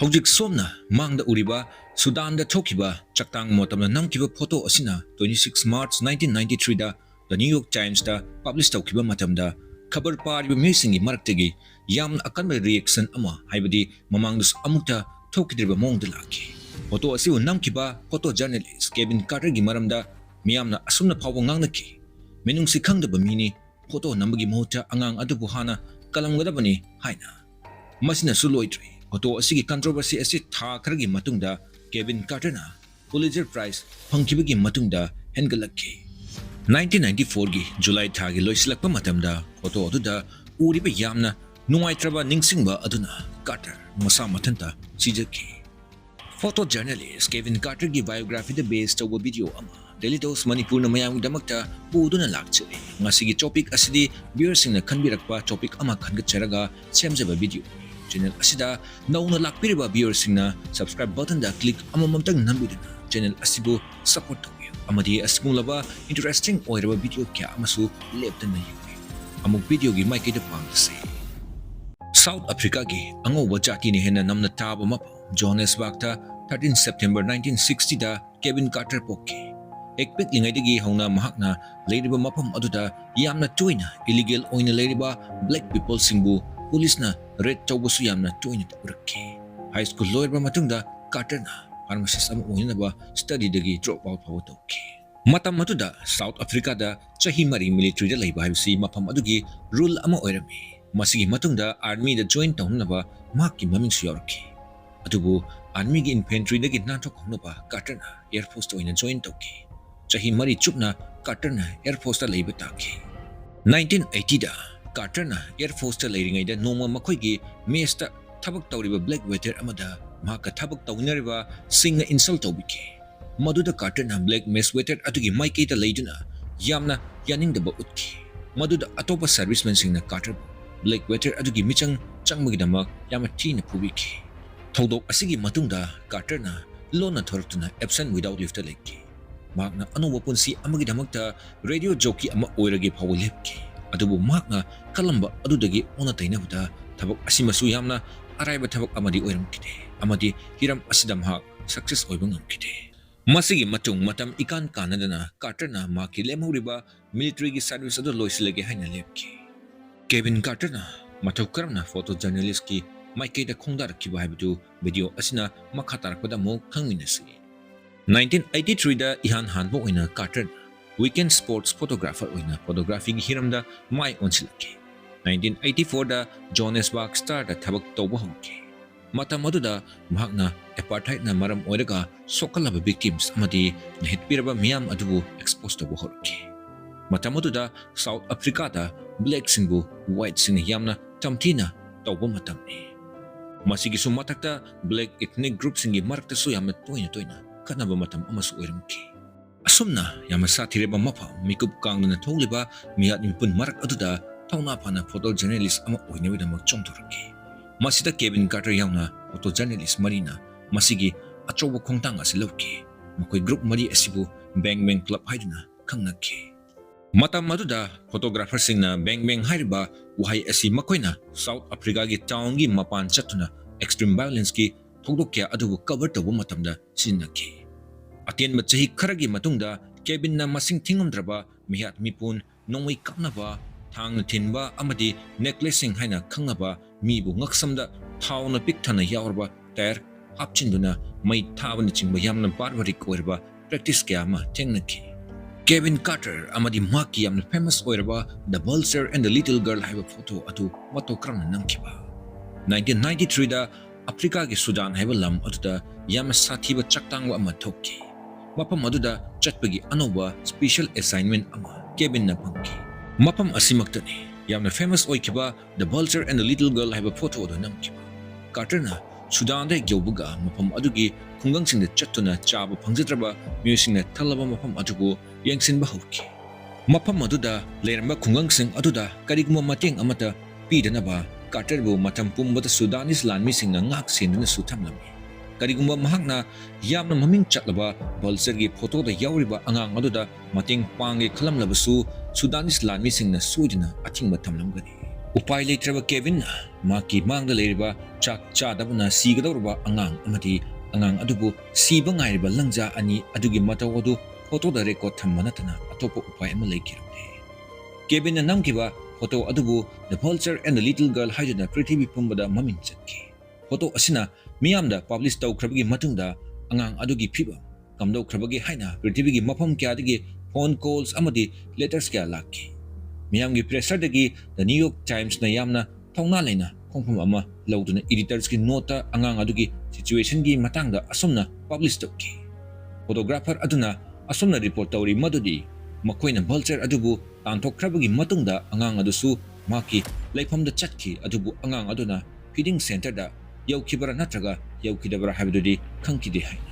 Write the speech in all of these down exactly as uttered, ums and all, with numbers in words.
ꯍꯧꯖꯤꯛ ꯁꯣꯝꯅ ꯃꯥꯡꯗ ꯎꯔꯤꯕ ꯁꯨꯗꯥꯟꯗ ꯊꯣꯛꯈꯤꯕ ꯆꯥꯛꯇꯥꯡ ꯃꯇꯝꯗ ꯅꯝꯈꯤꯕ ꯐꯣꯇꯣ ꯑꯁꯤꯅ twenty six March nineteen ninety three the The New York Times ꯇ publish ꯇꯧꯈꯤꯕ ꯃꯇꯝꯗ ꯈꯕꯔ ꯄꯥꯔꯤꯕ ꯃꯤꯑꯣꯏꯁꯤꯡꯒꯤ ꯃꯔꯛꯇꯒꯤ ꯌꯥꯝꯅ ꯑꯀꯟꯕ reaction ꯑꯃ, ꯍꯥꯏꯕꯗꯤ ꯃꯃꯥꯡꯗꯁꯨ ꯑꯃꯨꯛꯇ ꯊꯣꯛꯈꯤꯗ꯭ꯔꯤꯕ ꯃꯑꯣꯡꯗ ꯂꯥꯛꯈꯤ꯫ ꯐꯣꯇꯣ ꯑꯁꯤꯕꯨ ꯅꯝꯈꯤꯕ photojournalist Kevin Carter ꯒꯤ ꯃꯔꯝꯗ ꯃꯤꯌꯥꯝꯅ ꯑꯁꯨꯝꯅ ꯐꯥꯎꯕ ꯉꯥꯡꯅꯈꯤ, "ꯃꯤꯅꯨꯡꯁꯤ ꯈꯪꯗꯕ ꯃꯤꯅꯤ, ꯐꯣꯇꯣ ꯅꯝꯕꯒꯤ ꯃꯍꯨꯠꯇ ꯑꯉꯥꯡ ꯑꯗꯨꯕꯨ ꯍꯥꯟꯅ ꯀꯜꯂꯝꯒꯗꯕꯅꯤ" ꯍꯥꯏꯅ꯫ ꯃꯁꯤꯅꯁꯨ ꯂꯣꯏꯗ꯭ꯔꯤ꯫ ꯐꯣꯇꯣ ꯑꯁꯤꯒꯤ controversy ꯑꯁꯤ ꯊꯥ ꯈꯔꯒꯤ ꯃꯇꯨꯡꯗ Kevin Carter ꯅ Pulitzer Prize ꯐꯪꯈꯤꯕꯒꯤ ꯃꯇꯨꯡꯗ ꯍꯦꯟꯒꯠꯂꯛꯈꯤ꯫ Nineteen ninety four ꯒꯤ July ꯊꯥꯒꯤ ꯂꯣꯏꯁꯤꯜꯂꯛꯄ ꯃꯇꯝꯗ ꯐꯣꯇꯣ ꯑꯗꯨꯗ ꯎꯔꯤꯕ ꯌꯥꯝꯅ ꯅꯨꯡꯉꯥꯏꯇ꯭ꯔꯕ ꯅꯤꯡꯁꯤꯡꯕ ꯑꯗꯨꯅ Carter ꯃꯁꯥ ꯃꯊꯟꯇ ꯁꯤꯖꯈꯤ꯫ Photojournalist Kevin Carter ꯒꯤ biography ꯗ base ꯇꯧꯕ video ꯑꯃ Daily Dose ꯃꯅꯤꯄꯨꯔꯅ ꯃꯌꯥꯝꯒꯤꯗꯃꯛꯇ ꯄꯨꯗꯨꯅ ꯂꯥꯛꯆꯔꯤ꯫ ꯉꯁꯤꯒꯤ topic ꯑꯁꯤꯗꯤ viewer ꯁꯤꯡꯅ ꯈꯟꯕꯤꯔꯛꯄ topic ꯑꯃ ꯈꯟꯒꯠꯆꯔꯒ ꯁꯦꯝꯖꯕ video ꯅꯤ꯫ Channel ꯑꯁꯤꯗ ꯅꯧꯅ ꯂꯥꯛꯄꯤꯔꯤꯕ viewer ꯁꯤꯡꯅ subscribe button ꯗ click ꯑꯃꯃꯝꯇꯪ ꯅꯝꯕꯤꯗꯨꯅ channel ꯑꯁꯤꯕꯨ support ꯇꯧꯕꯤꯌꯨ ꯑꯃꯗꯤ ꯑꯁꯤꯒꯨꯝꯂꯕ interesting ꯑꯣꯏꯔꯕ video ꯀꯌꯥ ꯑꯃꯁꯨ ꯂꯦꯞꯇꯅ ꯌꯦꯡꯕꯤꯌꯨ꯫ ꯑꯃꯨꯛ video ꯒꯤ ꯃꯥꯏꯀꯩꯗ ꯄꯥꯡꯂꯁꯤ꯫ South Africa ꯒꯤ ꯑꯉꯧꯕ ꯖꯥꯇꯤꯅ ꯍꯦꯟꯅ ꯅꯝꯅ ꯇꯥꯕ ꯃꯐꯝ Johannesburg ꯇ thirteen September nineteen sixty ꯗ Kevin Carter ꯄꯣꯛꯈꯤ꯫ ꯍꯦꯛ ꯄꯤꯛꯂꯤꯉꯩꯗꯒꯤ ꯍꯧꯅ ꯃꯍꯥꯛꯅ ꯂꯩꯔꯤꯕ ꯃꯐꯝ ꯑꯗꯨꯗ ꯌꯥꯝꯅ ꯇꯣꯏꯅ illegal ꯑꯣꯏꯅ ꯂꯩꯔꯤꯕ black people ꯁꯤꯡꯕꯨ police ꯅ raid ꯇꯧꯕꯁꯨ ꯌꯥꯝꯅ ꯇꯣꯏꯅ ꯎꯔꯛꯈꯤ꯫ High school ꯂꯣꯏꯔꯕ ꯃꯇꯨꯡꯗ Carter ꯅ pharmacist ꯑꯃ ꯑꯣꯏꯅꯅꯕ study ꯗꯒꯤ drop out ꯐꯥꯎꯕ ꯇꯧꯈꯤ꯫ ꯃꯇꯝ ꯑꯗꯨꯗ South Africa ꯗ ꯆꯍꯤ ꯃꯔꯤ military ꯗ ꯂꯩꯕ ꯍꯥꯏꯕꯁꯤ ꯃꯐꯝ ꯑꯗꯨꯒꯤ rule ꯑꯃ ꯑꯣꯏꯔꯝꯃꯤ꯫ ꯃꯁꯤꯒꯤ ꯃꯇꯨꯡꯗ army ꯗ join ꯇꯧꯅꯅꯕ ꯃꯍꯥꯛꯀꯤ ꯃꯃꯤꯡꯁꯨ ꯌꯥꯎꯔꯛꯈꯤ꯫ ꯑꯗꯨꯕꯨ army ꯒꯤ infantry ꯗꯒꯤ ꯅꯥꯟꯊꯣꯛꯍꯧꯅꯕ Carter ꯅ Air Force ꯇ ꯑꯣꯏꯅ join ꯇꯧꯈꯤ꯫ ꯆꯍꯤ ꯃꯔꯤ ꯆꯨꯞꯅ Carter ꯅ Air Force ꯇ ꯂꯩꯕ ꯇꯥꯈꯤ꯫ Nineteen eighty ꯗ Carter ꯅ Air Force ꯇ ꯂꯩꯔꯤꯉꯩꯗ ꯅꯣꯡꯃ ꯃꯈꯣꯏꯒꯤ mess ꯇ ꯊꯕꯛ ꯇꯧꯔꯤꯕ black waiter ꯑꯃꯗ ꯃꯍꯥꯛꯀ ꯊꯕꯛ ꯇꯧꯃꯤꯟꯅꯔꯤꯕ ꯁꯤꯡꯅ insult ꯇꯧꯕꯤꯈꯤ꯫ ꯃꯗꯨꯗ Carter ꯅ black mess waiter ꯑꯗꯨꯒꯤ ꯃꯥꯏꯀꯩꯗ ꯂꯩꯗꯨꯅ ꯌꯥꯝꯅ ꯌꯥꯅꯤꯡꯗꯕ ꯎꯠꯈꯤ꯫ ꯃꯗꯨꯗ ꯑꯇꯣꯞꯄ serviceman ꯁꯤꯡꯅ Carter ꯕꯨ black waiter ꯑꯗꯨꯒꯤ ꯃꯤꯆꯪ ꯆꯪꯕꯒꯤꯗꯃꯛ ꯌꯥꯝꯅ ꯊꯤꯅ ꯐꯨꯕꯤꯈꯤ꯫ ꯊꯧꯗꯣꯛ ꯑꯁꯤꯒꯤ ꯃꯇꯨꯡꯗ Carter ꯅ ꯂꯣꯟꯅ ꯊꯣꯔꯛꯇꯨꯅ absent without leave ꯇ ꯂꯩꯈꯤ꯫ ꯃꯍꯥꯛꯅ ꯑꯅꯧꯕ ꯄꯨꯟꯁꯤ ꯑꯃꯒꯤꯗꯃꯛꯇ radio jockey ꯑꯃ ꯑꯣꯏꯔꯒꯦ ꯐꯥꯎꯕ ꯂꯦꯞꯈꯤ꯫ ꯑꯗꯨꯕꯨ ꯃꯍꯥꯛꯅ ꯈꯜꯂꯝꯕ ꯑꯗꯨꯗꯒꯤ ꯑꯣꯟꯅ ꯇꯩꯅꯕꯗ ꯊꯕꯛ ꯑꯁꯤꯃꯁꯨ ꯌꯥꯝꯅ ꯑꯔꯥꯏꯕ ꯊꯕꯛ ꯑꯃꯗꯤ ꯑꯣꯏꯔꯝꯈꯤꯗꯦ꯫ ꯑꯃꯗꯤ ꯍꯤꯔꯝ ꯑꯁꯤꯗ ꯃꯍꯥꯛ success ꯑꯣꯏꯕ ꯉꯝꯈꯤꯗꯦ꯫ ꯃꯁꯤꯒꯤ ꯃꯇꯨꯡ ꯃꯇꯝ ꯏꯀꯥꯟ ꯀꯥꯟꯅꯗꯅ ꯀꯥꯔꯇꯔꯅ ꯃꯍꯥꯛꯀꯤ ꯂꯦꯝꯍꯧꯔꯤꯕ militaryꯒꯤ service ꯑꯗꯨ ꯂꯣꯏꯁꯤꯜꯂꯒꯦ ꯍꯥꯏꯅ ꯂꯦꯞꯈꯤ꯫ ꯀꯦꯕꯤꯟ ꯀꯥꯔꯇꯔꯅ ꯃꯇꯧ ꯀꯔꯝꯅ photojournalistꯀꯤ ꯃꯥꯏꯀꯩꯗ ꯈꯣꯡꯗꯥꯔꯛꯈꯤꯕ ꯍꯥꯏꯕꯗꯨ video ꯑꯁꯤꯅ ꯃꯈꯥ ꯇꯥꯔꯛꯄꯗ ꯑꯃꯨꯛ ꯈꯪꯃꯤꯟꯅꯁꯤ꯫ Nineteen eighty threeꯗ ꯏꯍꯥꯟ ꯍꯥꯟꯕ ꯑꯣꯏꯅ ꯀꯥꯔꯇꯔꯅ weekend sports photographer ꯑꯣꯏꯅ photographyꯒꯤ ꯍꯤꯔꯝꯗ ꯃꯥꯏ ꯑꯣꯟꯁꯤꯜꯂꯛꯈꯤ꯫ Nineteen eighty fourꯗ Johannesburg Starꯗ ꯊꯕꯛ ꯇꯧꯕ ꯍꯧꯔꯛꯈꯤ꯫ ꯃꯇꯝ ꯑꯗꯨꯗ ꯃꯍꯥꯛꯅ apartheidꯅ ꯃꯔꯝ ꯑꯣꯏꯔꯒ ꯁꯣꯛꯍꯜꯂꯕ victims ꯑꯃꯗꯤ ꯅꯩꯍꯠꯄꯤꯔꯕ ꯃꯤꯌꯥꯝ ꯑꯗꯨꯕꯨ expose ꯇꯧꯕ ꯍꯧꯔꯛꯈꯤ꯫ ꯃꯇꯝ ꯑꯗꯨꯗ South Africaꯗ blackꯁꯤꯡꯕꯨ whiteꯁꯤꯡꯅ ꯌꯥꯝꯅ ꯇꯝꯊꯤꯅ ꯇꯧꯕ ꯃꯇꯝꯅꯤ꯫ ꯃꯁꯤꯒꯤꯁꯨ ꯃꯊꯛꯇ black ethnic groupꯁꯤꯡꯒꯤ ꯃꯔꯛꯇꯁꯨ ꯌꯥꯝꯅ ꯇꯣꯏꯅ ꯇꯣꯏꯅ ꯈꯠꯅꯕ ꯃꯇꯝ ꯑꯃꯁꯨ ꯑꯣꯏꯔꯝꯈꯤ꯫ ꯑꯁꯨꯝꯅ ꯌꯥꯝꯅ ꯁꯥꯊꯤꯔꯕ ꯃꯐꯝ ꯃꯤꯀꯨꯞ ꯀꯥꯡꯗꯅ ꯊꯣꯛꯂꯤꯕ ꯃꯤꯍꯥꯠ ꯃꯤꯄꯨꯟ ꯃꯔꯛ ꯑꯗꯨꯗ ꯊꯧꯅꯥ ꯐꯅ photojournalist ꯑꯃ ꯑꯣꯏꯅꯕꯒꯤꯗꯃꯛ ꯆꯣꯡꯊꯣꯔꯛꯈꯤ꯫ ꯃꯁꯤꯗ ꯀꯦꯕꯤꯟ ꯀꯥꯔꯇꯔ ꯌꯥꯎꯅ photojournalist ꯃꯔꯤꯅ ꯃꯁꯤꯒꯤ ꯑꯆꯧꯕ ꯈꯣꯡꯊꯥꯡ ꯑꯁꯤ ꯂꯧꯈꯤ꯫ ꯃꯈꯣꯏ group ꯃꯔꯤ ꯑꯁꯤꯕꯨ Bang Bang Club ꯍꯥꯏꯗꯨꯅ ꯈꯪꯅꯈꯤ꯫ ꯃꯇꯝ ꯑꯗꯨꯗ photographerꯁꯤꯡꯅ Bang Bang ꯍꯥꯏꯔꯤꯕ ꯋꯥꯍꯩ ꯑꯁꯤ ꯃꯈꯣꯏꯅ South Africaꯒꯤ townꯒꯤ ꯃꯄꯥꯟ ꯆꯠꯇꯨꯅ extreme violenceꯀꯤ ꯊꯧꯗꯣꯛ ꯀꯌꯥ ꯑꯗꯨꯕꯨ cover ꯇꯧꯕ ꯃꯇꯝꯗ ꯁꯤꯖꯤꯟꯅꯈꯤ꯫ ꯑꯇꯦꯟꯕ ꯆꯍꯤ ꯈꯔꯒꯤ ꯃꯇꯨꯡꯗ ꯀꯦꯕꯤꯟꯅ ꯃꯁꯤꯡ ꯊꯤꯉꯝꯗ꯭ꯔꯕ ꯃꯤꯍꯥꯠ ꯃꯤꯄꯨꯟ, ꯅꯣꯡꯃꯩ ꯀꯥꯞꯅꯕ, ꯊꯥꯡꯅ ꯊꯤꯟꯕ ꯑꯃꯗꯤ necklaceꯁꯤꯡ ꯍꯥꯏꯅ ꯈꯪꯅꯕ ꯃꯤꯕꯨ ꯉꯛꯁꯝꯗ ꯊꯥꯎꯅ ꯄꯤꯛ ꯊꯟꯅ ꯌꯥꯎꯔꯕ tyre ꯍꯥꯞꯆꯤꯟꯗꯨꯅ ꯃꯩ ꯊꯥꯕꯅꯆꯤꯡꯕ ꯌꯥꯝꯅ barbaric ꯑꯣꯏꯔꯕ practice ꯀꯌꯥ ꯑꯃ ꯊꯦꯡꯅꯈꯤ꯫ ꯀꯦꯕꯤꯟ ꯀꯥꯔꯇꯔ ꯑꯃꯗꯤ ꯃꯍꯥꯛꯀꯤ ꯌꯥꯝꯅ famous ꯑꯣꯏꯔꯕ The Vulture and the Little Girl ꯍꯥꯏꯕ photo ꯑꯗꯨ ꯃꯇꯧ ꯀꯔꯝꯅ ꯅꯝꯈꯤꯕ? Nineteen ninety threeꯗ Africaꯒꯤ Sudan ꯍꯥꯏꯕ ꯂꯝ ꯑꯗꯨꯗ ꯌꯥꯝꯅ ꯁꯥꯊꯤꯕ ꯆꯥꯛꯇꯥꯡꯕ ꯑꯃ ꯊꯣꯛꯈꯤ꯫ ꯃꯐꯝ ꯑꯗꯨꯗ ꯆꯠꯄꯒꯤ ꯑꯅꯧꯕ special assignment ꯑꯃ ꯀꯦꯕꯤꯟꯅ ꯐꯪꯈꯤ꯫ ꯃꯐꯝ ꯑꯁꯤꯃꯛꯇꯅꯤ ꯌꯥꯝꯅ famous ꯑꯣꯏꯈꯤꯕ The Vulture and the Little Girl ꯍꯥꯏꯕ photo ꯑꯗꯨ ꯅꯝꯈꯤꯕ꯫ ꯀꯥꯔꯇꯔꯅ ꯁꯨꯗꯥꯟꯗ ꯍꯦꯛ ꯌꯧꯕꯒ ꯃꯐꯝ ꯑꯗꯨꯒꯤ ꯈꯨꯡꯒꯪꯁꯤꯡꯗ ꯆꯠꯇꯨꯅ ꯆꯥꯕ ꯐꯪꯖꯗ꯭ꯔꯕ ꯃꯤꯑꯣꯏꯁꯤꯡꯅ ꯊꯜꯂꯕ ꯃꯐꯝ ꯑꯗꯨꯕꯨ ꯌꯦꯡꯁꯤꯟꯕ ꯍꯧꯈꯤ꯫ ꯃꯐꯝ ꯑꯗꯨꯗ ꯂꯩꯔꯝꯕ ꯈꯨꯡꯒꯪꯁꯤꯡ ꯑꯗꯨꯗ ꯀꯔꯤꯒꯨꯝꯕ ꯃꯇꯦꯡ ꯑꯃꯠꯇ ꯄꯤꯗꯅꯕ ꯀꯥꯔꯇꯔꯕꯨ ꯃꯇꯝ ꯄꯨꯝꯕꯗ ꯁꯨꯗꯥꯅꯤꯁ ꯂꯥꯟꯃꯤꯁꯤꯡꯅ ꯉꯥꯛ ꯁꯦꯟꯗꯨꯅꯁꯨ ꯊꯝꯂꯝꯃꯤ꯫ ꯀꯔꯤꯒꯨꯝꯕ ꯃꯍꯥꯛꯅ ꯌꯥꯝꯅ ꯃꯃꯤꯡ ꯆꯠꯂꯕ Vultureꯒꯤ photoꯗ ꯌꯥꯎꯔꯤꯕ ꯑꯉꯥꯡ ꯑꯗꯨꯗ ꯃꯇꯦꯡ ꯄꯥꯡꯒꯦ ꯈꯜꯂꯝꯂꯕꯁꯨ, ꯁꯨꯗꯥꯅꯤꯁ ꯂꯥꯟꯃꯤꯁꯤꯡꯅ ꯁꯣꯏꯗꯅ ꯑꯊꯤꯡꯕ ꯊꯝꯂꯝꯒꯅꯤ꯫ ꯎꯄꯥꯏ ꯂꯩꯇ꯭ꯔꯕ ꯀꯦꯕꯤꯟꯅ ꯃꯍꯥꯛꯀꯤ ꯃꯥꯡꯗ ꯂꯩꯔꯤꯕ ꯆꯥꯛ ꯆꯥꯗꯕꯅ ꯁꯤꯒꯗꯧꯔꯕ ꯑꯉꯥꯡ ꯑꯃꯗꯤ ꯑꯉꯥꯡ ꯑꯗꯨꯕꯨ ꯁꯤꯕ ꯉꯥꯏꯔꯤꯕ ꯂꯪꯖꯥ ꯑꯅꯤ ꯑꯗꯨꯒꯤ ꯃꯇꯧ ꯑꯗꯨ ꯐꯣꯇꯣꯗ ꯔꯦꯀꯣꯔꯗ ꯊꯝꯕ ꯅꯠꯇꯅ ꯑꯇꯣꯞꯄ ꯎꯄꯥꯏ ꯑꯃ ꯂꯩꯈꯤꯔꯝꯗꯦ꯫ ꯀꯦꯕꯤꯟꯅ ꯅꯝꯈꯤꯕ ꯐꯣꯇꯣ ꯑꯗꯨꯕꯨ The Vulture and the Little Girl ꯍꯥꯏꯗꯨꯅ ꯄ꯭ꯔꯤꯊꯤꯕꯤ ꯄꯨꯝꯕꯗ ꯃꯃꯤꯡ ꯆꯠꯈꯤ꯫ ꯐꯣꯇꯣ ꯑꯁꯤꯅ ꯃꯤꯌꯥꯝꯗ ꯄꯕ꯭ꯂꯤꯁ ꯇꯧꯈ꯭ꯔꯕꯒꯤ ꯃꯇꯨꯡꯗ ꯑꯉꯥꯡ ꯑꯗꯨꯒꯤ ꯐꯤꯕꯝ ꯀꯝꯗꯧꯈ꯭ꯔꯕꯒꯦ ꯍꯥꯏꯅ ꯄ꯭ꯔꯤꯊꯤꯕꯤꯒꯤ ꯃꯐꯝ ꯀꯌꯥꯗꯒꯤ ꯐꯣꯟ ꯀꯣꯜꯁ ꯑꯃꯗꯤ ꯂꯦꯇꯔꯁ ꯀꯌꯥ ꯂꯥꯛꯈꯤ꯫ ꯃꯤꯌꯥꯝꯒꯤ ꯄ꯭ꯔꯦꯁꯔꯗꯒꯤ The New York Timesꯅ ꯌꯥꯝꯅ ꯊꯧꯅꯥ ꯂꯩꯅ ꯈꯣꯡꯐꯝ ꯑꯃ ꯂꯧꯗꯨꯅ ꯏꯗꯤꯇꯔꯁꯀꯤ ꯅꯣꯠꯇ ꯑꯉꯥꯡ ꯑꯗꯨꯒꯤ ꯁꯤꯆꯨꯋꯦꯁꯟꯒꯤ ꯃꯇꯥꯡꯗ ꯑꯁꯨꯝꯅ ꯄꯕ꯭ꯂꯤꯁ ꯇꯧꯈꯤ꯫ ꯐꯣꯇꯣꯒ꯭ꯔꯥꯐꯔ ꯑꯗꯨꯅ ꯑꯁꯨꯝꯅ ꯔꯤꯄꯣꯔꯠ ꯇꯧꯔꯤ ꯃꯗꯨꯗꯤ ꯃꯈꯣꯏꯅ ꯚꯜꯆꯔ ꯑꯗꯨꯕꯨ ꯇꯥꯟꯊꯣꯛꯈ꯭ꯔꯕꯒꯤ ꯃꯇꯨꯡꯗ ꯑꯉꯥꯡ ꯑꯗꯨꯁꯨ ꯃꯍꯥꯛꯀꯤ ꯂꯩꯐꯝꯗ ꯆꯠꯈꯤ, ꯑꯗꯨꯕꯨ ꯑꯉꯥꯡ ꯑꯗꯨꯅ ꯐꯤꯗꯤꯡ ꯁꯦꯟꯇꯔꯗ ꯌꯧꯈꯤꯕ꯭ꯔꯥ ꯅꯠꯇ꯭ꯔꯒ ꯌꯧꯈꯤꯗꯕ꯭ꯔꯥ ꯍꯥꯏꯕꯗꯨꯗꯤ ꯈꯪꯈꯤꯗꯦ ꯍꯥꯏꯅ꯫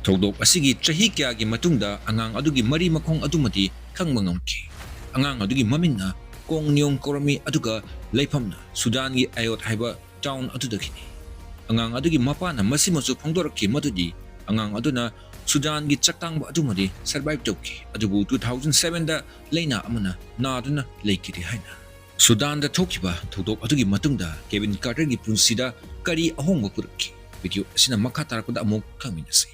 ꯊꯧꯗꯣꯛ ꯑꯁꯤꯒꯤ ꯆꯍꯤ ꯀꯌꯥꯒꯤ ꯃꯇꯨꯡꯗ ꯑꯉꯥꯡ ꯑꯗꯨꯒꯤ ꯃꯔꯤ ꯃꯈꯣꯡ ꯑꯗꯨꯃꯗꯤ ꯈꯪꯕ ꯉꯝꯈꯤ꯫ ꯑꯉꯥꯡ ꯑꯗꯨꯒꯤ ꯃꯃꯤꯡꯅ ꯀꯣꯡ ꯅꯤꯌꯣꯡ ꯀꯧꯔꯝꯃꯤ, ꯑꯗꯨꯒ ꯂꯩꯐꯝꯅ ꯁꯨꯗꯥꯟꯒꯤ ꯑꯌꯣꯠ ꯍꯥꯏꯕ ꯇꯥꯎꯟ ꯑꯗꯨꯗꯒꯤꯅꯤ꯫ ꯑꯉꯥꯡ ꯑꯗꯨꯒꯤ ꯃꯄꯥꯅ ꯃꯁꯤꯃꯁꯨ ꯐꯣꯡꯗꯣꯔꯛꯈꯤ ꯃꯗꯨꯗꯤ ꯑꯉꯥꯡ ꯑꯗꯨꯅ ꯁꯨꯗꯥꯟꯒꯤ ꯆꯥꯛꯇꯥꯡꯕ ꯑꯗꯨꯃꯗꯤ ꯁꯔꯚꯥꯏꯚ ꯇꯧꯈꯤ, ꯑꯗꯨꯕꯨ two thousand sevenꯗ ꯂꯩꯅꯥ ꯑꯃꯅ ꯅꯥꯗꯨꯅ ꯂꯩꯈꯤꯗꯦ ꯍꯥꯏꯅ꯫ ꯁꯨꯗꯥꯟꯗ ꯊꯣꯛꯈꯤꯕ ꯊꯧꯗꯣꯛ ꯑꯗꯨꯒꯤ ꯃꯇꯨꯡꯗ ꯀꯦꯕꯤꯟ ꯀꯥꯔꯇꯔꯒꯤ ꯄꯨꯟꯁꯤꯗ ꯀꯔꯤ ꯑꯍꯣꯡꯕ ꯄꯨꯔꯛꯈꯤ? ꯚꯤꯗꯤꯑꯣ ꯑꯁꯤꯅ ꯃꯈꯥ ꯇꯥꯔꯛꯄꯗ ꯑꯃꯨꯛ ꯈꯪꯃꯤꯟꯅꯁꯤ꯫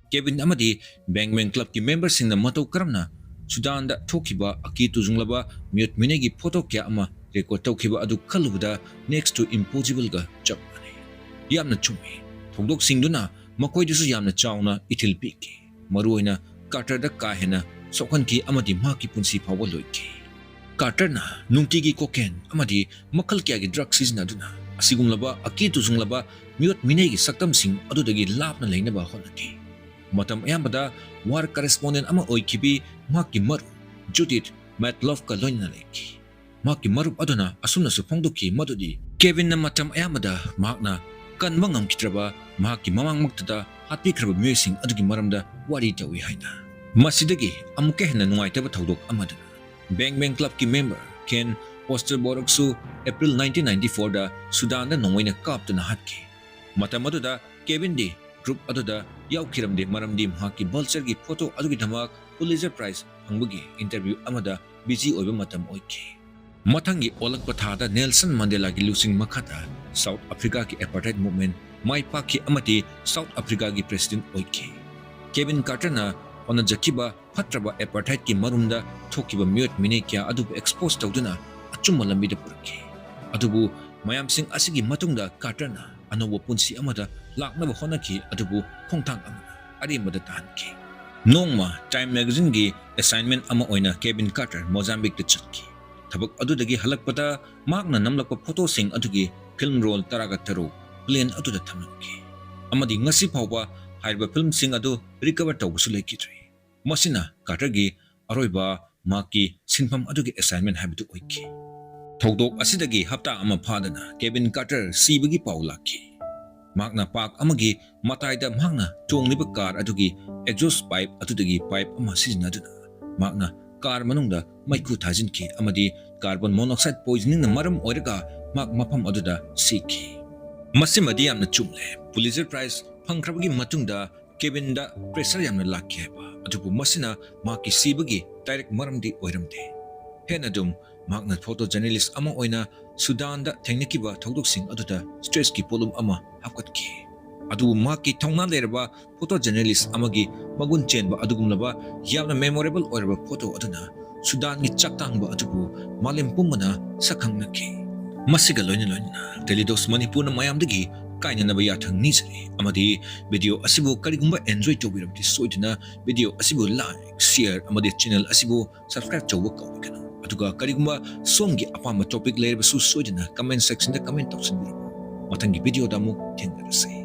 ꯀꯦꯕꯤꯟ ꯑꯃꯗꯤ ꯕꯦꯡ ꯕꯦꯡ ꯀ꯭ꯂꯕꯀꯤ ꯃꯦꯝꯕꯔꯁꯤꯡꯅ ꯃꯇꯧ ꯀꯔꯝꯅ ꯁꯨꯗꯥꯟꯗ ꯊꯣꯛꯈꯤꯕ ꯑꯀꯤ ꯇꯨꯖꯨꯡꯂꯕ ꯃꯤꯑꯣꯠ ꯃꯤꯅꯩꯒꯤ ꯐꯣꯇꯣ ꯀꯌꯥ ꯑꯃ ꯔꯦꯀꯣꯔꯗ ꯇꯧꯈꯤꯕ ꯑꯗꯨ ꯈꯜꯂꯨꯕꯗ next to impossibleꯒ ꯆꯞ ꯃꯥꯟꯅꯩ꯫ ꯌꯥꯝꯅ ꯆꯨꯝꯃꯤ꯫ ꯊꯧꯗꯣꯛꯁꯤꯡꯗꯨꯅ ꯃꯈꯣꯏꯗꯁꯨ ꯌꯥꯝꯅ ꯆꯥꯎꯅ ꯏꯊꯤꯜ ꯄꯤꯈꯤ, ꯃꯔꯨꯑꯣꯏꯅ ꯀꯥꯔꯇꯔꯗ ꯀꯥ ꯍꯦꯟꯅ ꯁꯣꯛꯍꯟꯈꯤ ꯑꯃꯗꯤ ꯃꯍꯥꯛꯀꯤ ꯄꯨꯟꯁꯤ ꯐꯥꯎꯕ ꯂꯣꯏꯈꯤ꯫ ꯀꯥꯔꯇꯔꯅ ꯅꯨꯡꯇꯤꯒꯤ ꯀꯣꯀꯦꯟ ꯑꯃꯗꯤ ꯃꯈꯜ ꯀꯌꯥꯒꯤ ꯗ꯭ꯔꯒ ꯁꯤꯖꯤꯟꯅꯗꯨꯅ ꯑꯁꯤꯒꯨꯝꯂꯕ ꯑꯀꯤ ꯇꯨꯖꯨꯡꯂꯕ ꯃꯤꯑꯣꯠ ꯃꯤꯅꯩꯒꯤ ꯁꯛꯇꯝꯁꯤꯡ ꯑꯗꯨꯗꯒꯤ ꯂꯥꯞꯅ ꯂꯩꯅꯕ ꯍꯣꯠꯅꯈꯤ꯫ ꯃꯇꯝ ꯑꯌꯥꯝꯕꯗ ꯋꯥꯔ ꯀꯔꯦꯁꯄꯣꯟꯗꯦꯟ ꯑꯃ ꯑꯣꯏꯈꯤꯕꯤ ꯃꯍꯥꯛꯀꯤ ꯃꯔꯨꯞ ꯖꯨꯗꯤꯠ ꯃꯦꯠꯂꯣꯐꯀ ꯂꯣꯏꯅꯅ ꯂꯩꯈꯤ꯫ ꯃꯍꯥꯛꯀꯤ ꯃꯔꯨꯞ ꯑꯗꯨꯅ ꯑꯁꯨꯝꯅꯁꯨ ꯐꯣꯡꯗꯣꯛꯈꯤ ꯃꯗꯨꯗꯤ ꯀꯦꯕꯤꯟꯅ ꯃꯇꯝ ꯑꯌꯥꯝꯕꯗ ꯃꯍꯥꯛꯅ ꯀꯟꯕ ꯉꯝꯈꯤꯗ꯭ꯔꯕ ꯃꯍꯥꯛꯀꯤ ꯃꯃꯥꯡꯃꯛꯇꯗ ꯍꯥꯠꯄꯤꯈ꯭ꯔꯕ ꯃꯤꯑꯣꯏꯁꯤꯡ ꯑꯗꯨꯒꯤ ꯃꯔꯝꯗ ꯋꯥꯔꯤ ꯇꯧꯏ ꯍꯥꯏꯅ꯫ ꯃꯁꯤꯗꯒꯤ ꯑꯃꯨꯛꯀ ꯍꯦꯟꯅ ꯅꯨꯡꯉꯥꯏꯇꯕ ꯊꯧꯗꯣꯛ ꯑꯃꯗꯅ ꯕꯦꯡ ꯕꯦꯡ ꯀ꯭ꯂꯕꯀꯤ ꯃꯦꯝꯕꯔ ꯀꯦꯟ ꯑꯣꯁꯇꯔꯕꯣꯔꯒꯁꯨ ꯑꯦꯄ꯭ꯔꯤꯜ nineteen ninety fourꯗ ꯁꯨꯗꯥꯟꯗ ꯅꯣꯡꯃꯩꯅ ꯀꯥꯞꯇꯨꯅ ꯍꯥꯠꯈꯤ꯫ ꯃꯇꯝ ꯑꯗꯨꯗ ꯀꯦꯕꯤꯟꯗꯤ ꯒ꯭ꯔꯨꯞ ꯑꯗꯨꯗ ꯌꯥꯎꯈꯤꯔꯝꯗꯦ, ꯃꯔꯝꯗꯤ ꯃꯍꯥꯛꯀꯤ ꯚꯜꯆꯔꯒꯤ ꯐꯣꯇꯣ ꯑꯗꯨꯒꯤꯗꯃꯛ ꯄꯨꯂꯤꯖꯔ ꯄ꯭ꯔꯥꯏꯖ ꯐꯪꯕꯒꯤ ꯏꯟꯇꯔꯚ꯭ꯌꯨ ꯑꯃꯗ ꯕꯤꯖꯤ ꯑꯣꯏꯕ ꯃꯇꯝ ꯑꯣꯏꯈꯤ꯫ ꯃꯊꯪꯒꯤ ꯑꯣꯜꯂꯛꯄ ꯊꯥꯗ ꯅꯦꯜꯁꯟ ꯃꯟꯗꯦꯂꯥꯒꯤ ꯂꯨꯆꯤꯡ ꯃꯈꯥꯗ ꯁꯥꯎꯠ ꯑꯐ꯭ꯔꯤꯀꯥꯒꯤ ꯑꯦꯄꯥꯔꯊꯥꯏꯗ ꯃꯨꯚꯃꯦꯟꯠ ꯃꯥꯏ ꯄꯥꯛꯈꯤ ꯑꯃꯗꯤ ꯁꯥꯎꯠ ꯑꯐ꯭ꯔꯤꯀꯥꯒꯤ ꯄ꯭ꯔꯦꯁꯤꯗꯦꯟꯠ ꯑꯣꯏꯈꯤ꯫ ꯀꯦꯚꯤꯟ ꯀꯥꯔꯇꯔꯅ ꯍꯣꯠꯅꯖꯈꯤꯕ ꯐꯠꯇ꯭ꯔꯕ ꯑꯦꯄꯥꯔꯊꯥꯏꯗꯀꯤ ꯃꯔꯨꯝꯗ ꯊꯣꯛꯈꯤꯕ ꯃꯤꯑꯣꯠ ꯃꯤꯅꯩ ꯀꯌꯥ ꯑꯗꯨꯕꯨ ꯑꯦꯛꯁꯄꯣꯖ ꯇꯧꯗꯨꯅ ꯑꯆꯨꯝꯕ ꯂꯝꯕꯤꯗ ꯄꯨꯔꯛꯈꯤ꯫ ꯑꯗꯨꯕꯨ ꯃꯌꯥꯝꯁꯤꯡ ꯑꯁꯤꯒꯤ ꯃꯇꯨꯡꯗ ꯀꯥꯔꯇꯔꯅ ꯑꯅꯧꯕ ꯄꯨꯟꯁꯤ ꯑꯃꯗ ꯂꯥꯛꯅꯕ ꯍꯣꯠꯅꯈꯤ, ꯑꯗꯨꯕꯨ ꯈꯣꯡꯊꯥꯡ ꯑꯃꯅ ꯑꯔꯦꯝꯕꯗ ꯇꯥꯍꯟꯈꯤ꯫ ꯅꯣꯡꯃ ꯇꯥꯏꯝ ꯃꯦꯒꯥꯖꯤꯟꯒꯤ ꯑꯦꯁꯥꯏꯟꯃꯦꯟꯠ ꯑꯃ ꯑꯣꯏꯅ ꯀꯦꯚꯤꯟ ꯀꯥꯔꯇꯔ ꯃꯣꯖꯥꯝꯕꯤꯛꯇ ꯆꯠꯈꯤ꯫ ꯊꯕꯛ ꯑꯗꯨꯗꯒꯤ ꯍꯜꯂꯛꯄꯗ ꯃꯍꯥꯛꯅ ꯅꯝꯂꯛꯄ ꯐꯣꯇꯣꯁꯤꯡ ꯑꯗꯨꯒꯤ ꯐꯤꯜꯝ ꯔꯣꯜ ꯇꯔꯥꯒ ꯇꯔꯨꯛ ꯄ꯭ꯂꯦꯟ ꯑꯗꯨꯗ ꯊꯝꯂꯝꯈꯤ, ꯑꯃꯗꯤ ꯉꯁꯤ ꯐꯥꯎꯕ ꯍꯥꯏꯔꯤꯕ ꯐꯤꯜꯝꯁꯤꯡ ꯑꯗꯨ ꯔꯤꯀꯚꯔ ꯇꯧꯕꯁꯨ ꯂꯩꯈꯤꯗ꯭ꯔꯤ꯫ ꯃꯁꯤꯅ ꯀꯥꯔꯇꯔꯒꯤ ꯑꯔꯣꯏꯕ ꯃꯍꯥꯛꯀꯤ ꯁꯤꯟꯐꯝ ꯑꯗꯨꯒꯤ ꯑꯦꯁꯥꯏꯟꯃꯦꯟꯠ ꯍꯥꯏꯕꯗꯨ ꯑꯣꯏꯈꯤ꯫ ꯊꯧꯗꯣꯛ ꯑꯁꯤꯗꯒꯤ ꯍꯞꯇꯥ ꯑꯃ ꯐꯥꯗꯅ ꯀꯦꯚꯤꯟ ꯀꯥꯔꯇꯔ ꯁꯤꯕꯒꯤ ꯄꯥꯎ ꯂꯥꯛꯈꯤ꯫ ꯃꯍꯥꯛꯅ ꯄꯥꯔꯛ ꯑꯃꯒꯤ ꯃꯇꯥꯏꯗ ꯃꯍꯥꯛꯅ ꯇꯣꯡꯂꯤꯕ ꯀꯥꯔ ꯑꯗꯨꯒꯤ ꯑꯦꯛꯖꯣꯁ ꯄꯥꯏꯞ ꯑꯗꯨꯗꯒꯤ ꯄꯥꯏꯞ ꯑꯃ ꯁꯤꯖꯤꯟꯅꯗꯨꯅ ꯃꯍꯥꯛꯅ ꯀꯥꯔ ꯃꯅꯨꯡꯗ ꯃꯩꯈꯨ ꯊꯥꯖꯤꯟꯈꯤ ꯑꯃꯗꯤ ꯀꯥꯔꯕꯣꯟ ꯃꯣꯅꯣꯛꯁꯥꯏꯗ ꯄꯣꯏꯖꯅꯤꯡꯅ ꯃꯔꯝ ꯑꯣꯏꯔꯒ ꯃꯍꯥꯛ ꯃꯐꯝ ꯑꯗꯨꯗ ꯁꯤꯈꯤ꯫ ꯃꯁꯤꯃꯗꯤ ꯌꯥꯝꯅ ꯆꯨꯝꯂꯦ꯫ ꯄꯨꯂꯤꯠꯖꯔ ꯄ꯭ꯔꯥꯏꯖ ꯐꯪꯈ꯭ꯔꯕꯒꯤ ꯃꯇꯨꯡꯗ ꯀꯦꯚꯤꯟꯗ ꯄ꯭ꯔꯦꯁꯔ ꯌꯥꯝꯅ ꯂꯥꯛꯈꯤ ꯍꯥꯏꯕ, ꯑꯗꯨꯕꯨ ꯃꯁꯤꯅ ꯃꯍꯥꯛꯀꯤ ꯁꯤꯕꯒꯤ ꯗꯥꯏꯔꯦꯛ ꯃꯔꯝꯗꯤ ꯑꯣꯏꯔꯝꯗꯦ꯫ ꯍꯦꯟꯅ ꯑꯗꯨꯝ ꯃꯍꯥꯛꯅ ꯐꯣꯇꯣ ꯖꯔꯅꯦꯂꯤꯁ ꯑꯃ ꯑꯣꯏꯅ ꯁꯨꯗꯥꯟꯗ ꯊꯦꯡꯅꯈꯤꯕ ꯊꯧꯗꯣꯛꯁꯤꯡ ꯑꯗꯨꯗ ꯁ꯭ꯇ꯭ꯔꯦꯁꯀꯤ ꯄꯣꯠꯂꯨꯝ ꯑꯃ ꯍꯥꯞꯀꯠꯈꯤ꯫ ꯑꯗꯨꯕꯨ ꯃꯍꯥꯛꯀꯤ ꯊꯧꯅꯥ ꯂꯩꯔꯕ ꯐꯣꯇꯣ ꯖꯔꯅꯦꯂꯤꯁ ꯑꯃꯒꯤ ꯃꯒꯨꯟ ꯆꯦꯟꯕ ꯑꯗꯨꯒꯨꯝꯂꯕ ꯌꯥꯝꯅ ꯃꯦꯃꯣꯔꯦꯕꯜ ꯑꯣꯏꯔꯕ ꯐꯣꯇꯣ ꯑꯗꯨꯅ ꯁꯨꯗꯥꯟꯒꯤ ꯆꯥꯛꯇꯥꯡꯕ ꯑꯗꯨꯕꯨ ꯃꯥꯂꯦꯝ ꯄꯨꯝꯕꯅ ꯁꯛꯈꯪꯅꯈꯤ꯫ ꯃꯁꯤꯒ ꯂꯣꯏꯅ ꯂꯣꯏꯅꯅ ꯇꯦꯂꯤꯗꯣꯁ ꯃꯅꯤꯄꯨꯔꯅ ꯃꯌꯥꯝꯗꯒꯤ ꯀꯥꯏꯅꯅꯕ ꯌꯥꯊꯪ ꯅꯤꯖꯔꯤ, ꯑꯃꯗꯤ ꯚꯤꯗꯤꯑꯣ ꯑꯁꯤꯕꯨ ꯀꯔꯤꯒꯨꯝꯕ ꯑꯦꯟꯖꯣꯏ ꯇꯧꯕꯤꯔꯕꯗꯤ ꯁꯣꯏꯗꯅ ꯚꯤꯗꯤꯑꯣ ꯑꯁꯤꯕꯨ ꯂꯥꯏꯛ, ꯁꯤꯌꯔ ꯑꯃꯗꯤ ꯆꯦꯅꯦꯜ ꯑꯁꯤꯕꯨ ꯁꯕꯁꯀ꯭ꯔꯥꯏꯕ ꯇꯧꯕ ꯀꯥꯎꯕꯤꯒꯅꯨ꯫ ꯑꯗꯨꯒ ꯀꯔꯤꯒꯨꯝꯕ ꯁꯣꯝꯒꯤ ꯑꯄꯥꯝꯕ ꯇꯣꯄꯤꯛ ꯂꯩꯔꯕꯁꯨ ꯁꯣꯏꯗꯅ ꯀꯃꯦꯟꯠ ꯁꯦꯛꯁꯟꯗ ꯀꯃꯦꯟꯠ ꯇꯧꯁꯤꯟꯕꯤꯔꯛꯎ꯫ ꯃꯊꯪꯒꯤ ꯚꯤꯗꯤꯑꯣꯗ ꯑꯃꯨꯛ ꯊꯦꯡꯅꯔꯁꯤ꯫